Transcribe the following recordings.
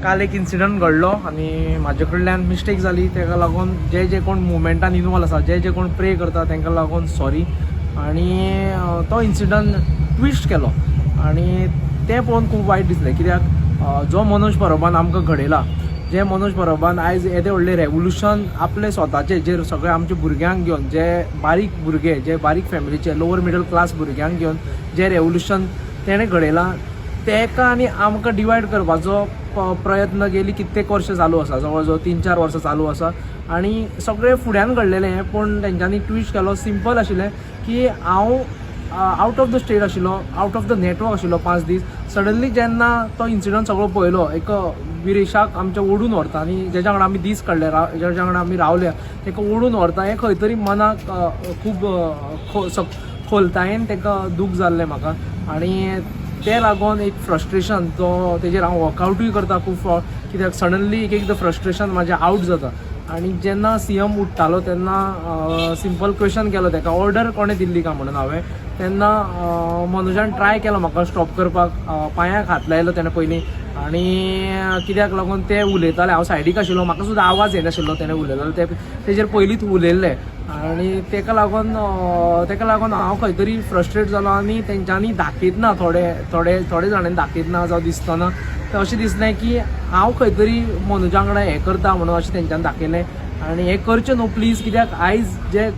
काल एक इन्सिडंट घडलो आनी म्हाजे कडल्यान मिस्टेक जाली. ताका लागून जे जे कोण मुवमेंटान इनवॉल्व आसा, जे जे कोण प्रे करता, तांकां लागून सॉरी. आनी तो इन्सिडंट ट्विस्ट केलो आनी तें पळोवन खूब वायट दिसलें, कित्याक जो मनोज परबान आमकां घडयला, जे मनोज परबान आयज येदें व्हडलें रेवोल्युशन आपले स्वताचे जे सगळे आमच्या भुरग्यांक घेवन, जे बारीक भुरगे, जे बारीक फॅमिलीचे, लोवर मिडल क्लास भुरग्यांक घेवन जे रेवोल्युशन तेणें घडयलां, तेका आनी आमकां डिवायड करपाचो प्रयत्न गेली कित्येक वर्सां चालू आसा, जवळ जवळ 3-4 वर्सां चालू आसा. आनी सगळें फुड्यान घडलेलें, पूण तेंच्यांनी ट्विस्ट केलो. सिंपल आशिल्लें की हांव आउट ऑफ the state आशिल्लो, आउट ऑफ the network आशिल्लो 5 दीस. सडनली जेन्ना तो इन्सिडंट सगळो पळयलो, एक विरेशाक आमच्या ओडून व्हरता आनी जेच्या वांगडा आमी दीस काडले, जेच्या वांगडा आमी रावल्या, ताका ओडून व्हरता, हें खंय तरी मनाक खूब खोलतायेन ताका दूख जाल्लें म्हाका. आनी तें लागून एक फ्रस्ट्रेशन तो तेजेर हांव वर्कआउटूय करता खूब फावट, कित्याक सडनली एक एकदां फ्रस्ट्रेशन म्हाजें आवट जाता. आनी जेन्ना सीएम उठ्ठालो तेन्ना सिंपल क्वेश्चन केलो ताका, ऑर्डर कोणें दिल्ली काय म्हणून हांवें. तेन्ना मनोजान ट्राय केलो म्हाका स्टॉप करपाक, पांयाक हात लायलो तेणें पयलीं. आनी कित्याक लागून ते उलयताले, हांव सायडीक आशिल्लो, म्हाका सुद्दां आवाज येनाशिल्लो. तेणें उलयताले ते तेजेर पयलींच उलयल्ले आनी तेका लागून हांव खंय तरी फ्रस्ट्रेट जालो. आनी तेंच्यांनी दाखयतना, थोडे थोडे थोडे जाणांनी दाखयतना जावं दिसतना तें अशें दिसलें की हांव खंय तरी मनोजा वांगडा हें करता म्हणून अशें तेंच्यांनी दाखयलें. आनी हें करचें न्हू प्लीज, कित्याक आयज जें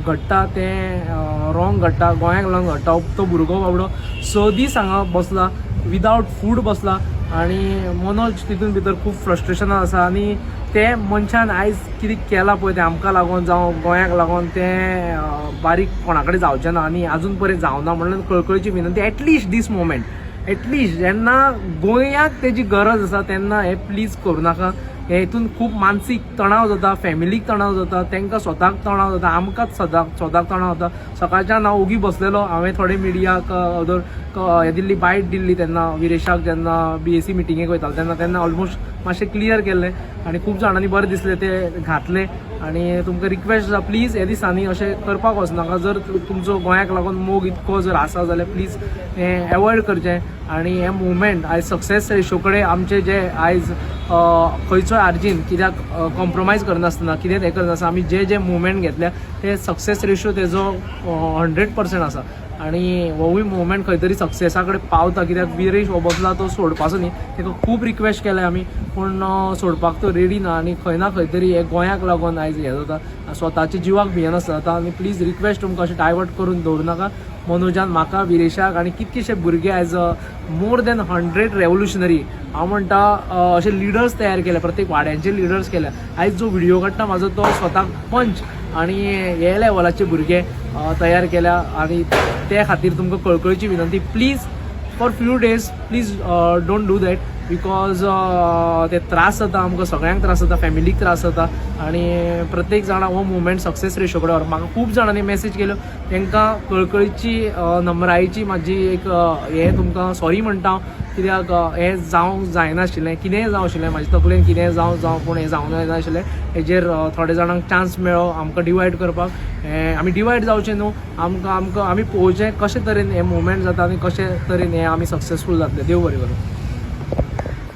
घडटा तें रॉंग घडटा, गोंयाक लागून घडटा. तो भुरगो बाबडो 6 दीस हांगा बसला, विदावट फूड बसला आनी मनोज तितून भितर खूब फ्रस्ट्रेशनान आसा. आनी ते मनशान आयज कितें केलां पळय, तें आमकां लागून जावं गोंयाक लागून, तें बारीक कोणा कडेन जावचें ना आनी आजून पर्यंत जावना. म्हणून कळकळीची विनंती, at least these moment, at least जेन्ना गोंयाक तेजी गरज आसा तेन्ना हें प्लीज करूं नाका. हे हितून खूब मानसीक तणाव जाता, फॅमिलीक तणाव जाता, तांकां स्वताक तणाव जाता, आमकांच स्वताक स्वताक तणाव जाता. सकाळच्यान हांव ओगी बसलेलो. हांवें थोडे मिडियाक अदर हें दिल्ली, बायट दिल्ली. तेन्ना विरेशाक जेन्ना बीएसी मिटिंगेक वयतालो तेन्ना तेन्ना ऑलमोस्ट मातशें क्लियर केल्लें आनी खूब जाणांनी बरें दिसलें, ते घातलें. आनी तुमकां रिक्वेस्ट आसा, प्लीज हे दिसांनी अशें करपाक वचनाका. जर तुमचो गोंयाक लागून मोग इतको जर आसा जाल्यार प्लीज हें एवॉयड करचें. आनी हें मुवमेंट आयज सक्सेस रेशो कडेन आमचे जे आयज खंयचोय आर्जीन कित्याक कॉम्प्रोमायज करनासतना, कितें हें करनासतना आमी जे जे मुवमेंट घेतल्या, ते सक्सेस रेशो तेजो 100% आसा. आनी होवूय मुवमेंट खंय तरी सक्सेसा कडेन पावता, कित्याक विरेश हो बसला तो सोडपाचो न्ही. ताका खूब रिक्वेस्ट केले आमी, पूण सोडपाक तो रेडी ना. आनी खंय ना खंय तरी हे गोंयाक लागून आयज हें जाता, स्वताच्या जिवाक भियेनासतना जाता. आनी प्लीज रिक्वेस्ट तुमकां, अशें डायवर्ट करून दवरूं नाका. मनोजान म्हाका, विरेशाक आनी कितकेशे भुरगे आयज मोर दॅन 100 रेवोल्युशनरी हांव म्हणटा अशे लिडर्स तयार केले, प्रत्येक वाड्यांचे लिडर्स केले. आयज जो व्हिडिओ काडटा म्हाजो तो स्वताक पंच आनी हे लेवलाचे भुरगे तयार केल्या. आनी ते खातीर तुमकां कळकळीची विनंती, please for few days please don't do that, because ते त्रास जाता आमकां सगळ्यांक त्रास जाता, फॅमिलीक त्रास जाता. आनी प्रत्येक जाणा हो मुवमेंट सक्सेस रेशो कडेन व्हर. म्हाका खूब जाणांनी मॅसेज केल्यो, तांकां कळकळीची नम्रायेची म्हाजी एक हें तुमकां सॉरी म्हणटा हांव, कित्याक हें जावंक जायनाशिल्लें. कितेंय जावं आशिल्लें, म्हाज्या तकलेन कितेंय जावं जावं, पूण हें जावंक जायनाशिल्लें. हेजेर थोडे जाणांक चान्स मेळ्ळो आमकां डिवायड करपाक. हें आमी डिवायड जावचें न्हू. आमकां आमकां आमी पळोवचें कशे तरेन हें मुवमेंट जाता आनी कशे तरेन हें आमी सक्सेसफूल जातले. देव बरें करूं.